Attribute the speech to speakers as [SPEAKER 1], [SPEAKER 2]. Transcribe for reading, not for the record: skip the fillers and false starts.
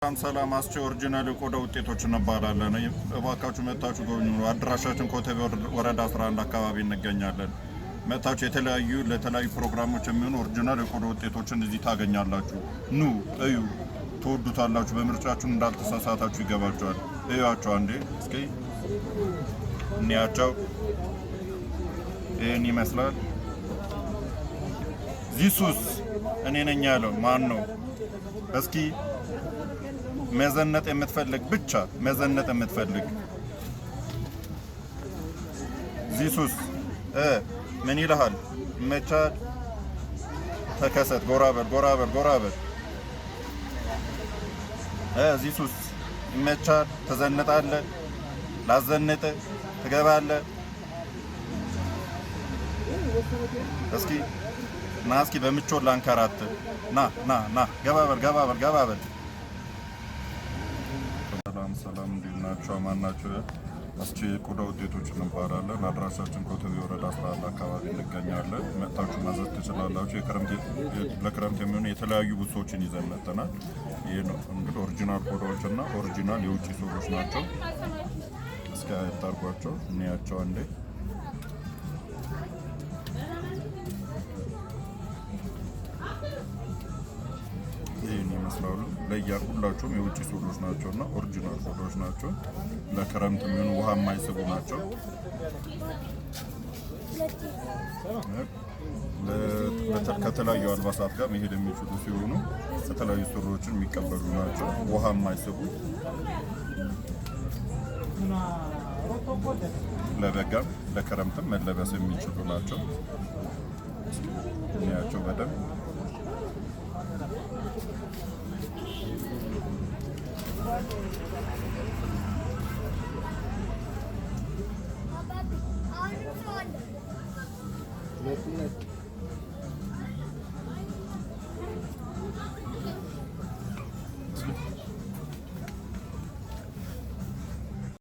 [SPEAKER 1] ሰላም ሰላም፣ አስቼ original የቆዳ ውጤቶች እንባላለን። እባካችሁ መጥታችሁ ጎብኙ። አድራሻችን ኮተቤ ወረዳ 11 አካባቢ እንገኛለን። መጥታችሁ ለተለያዩ ፕሮግራሞች የሚሆኑ original የቆዳ ውጤቶችን እዚህ ታገኛላችሁ። ኑ እዩ፣ ትወዱታላችሁ። በምርጫችሁ እንዳልተሳሳታችሁ ይገባችኋል። እዩዋቸው አንዴ እስኪ እንያቸው። ይህን ይመስላል። ዚሱስ እኔ ነኝ ያለው ማን ነው? እስኪ መዘነጥ የምትፈልግ ብቻ፣ መዘነጥ የምትፈልግ ዚሱስ ምን ይልሃል? ይመቻል። ተከሰት። ጎራ በል፣ ጎራ በል፣ ጎራ በል። ዚሱስ ይመቻል። ትዘንጣለህ። ላዘንጥ ትገባለህ። እስኪ ና፣ እስኪ በምቾት ላንከራት። ና ና ና፣ ገባ በል፣ ገባ በል፣ ገባ በል። ሰላም ሰላም፣ እንዴት ናችሁ? አማን ናችሁ? አስቼ የቆዳ ውጤቶች እንባላለን። አድራሻችን ኮተቤ ወረዳ 11 አካባቢ እንገኛለን። መጥታችሁ ማዘዝ ትችላላችሁ። ለክረምት የሚሆኑ የተለያዩ ቡትሶችን ይዘን መጥተናል። ይህ ነው እንግዲህ original ቆዳዎች እና original የውጭ ሱሪዎች ናቸው። እስኪ አያታርጓቸው፣ እንያቸው አንዴ። ይህን ይመስላሉ። ለያ ሁላቸውም የውጭ ሱሪዎች ናቸው እና original ቆዳዎች ናቸው። ለክረምት የሚሆኑ ውሃ የማይስቡ ናቸው። ከተለያዩ አልባሳት ጋር መሄድ የሚችሉ ሲሆኑ የተለያዩ ሱሪዎችን የሚቀበሉ ናቸው። ውሃ የማይስቡ፣ ለበጋም ለክረምትም መለበስ የሚችሉ ናቸው። እንያቸው በደንብ።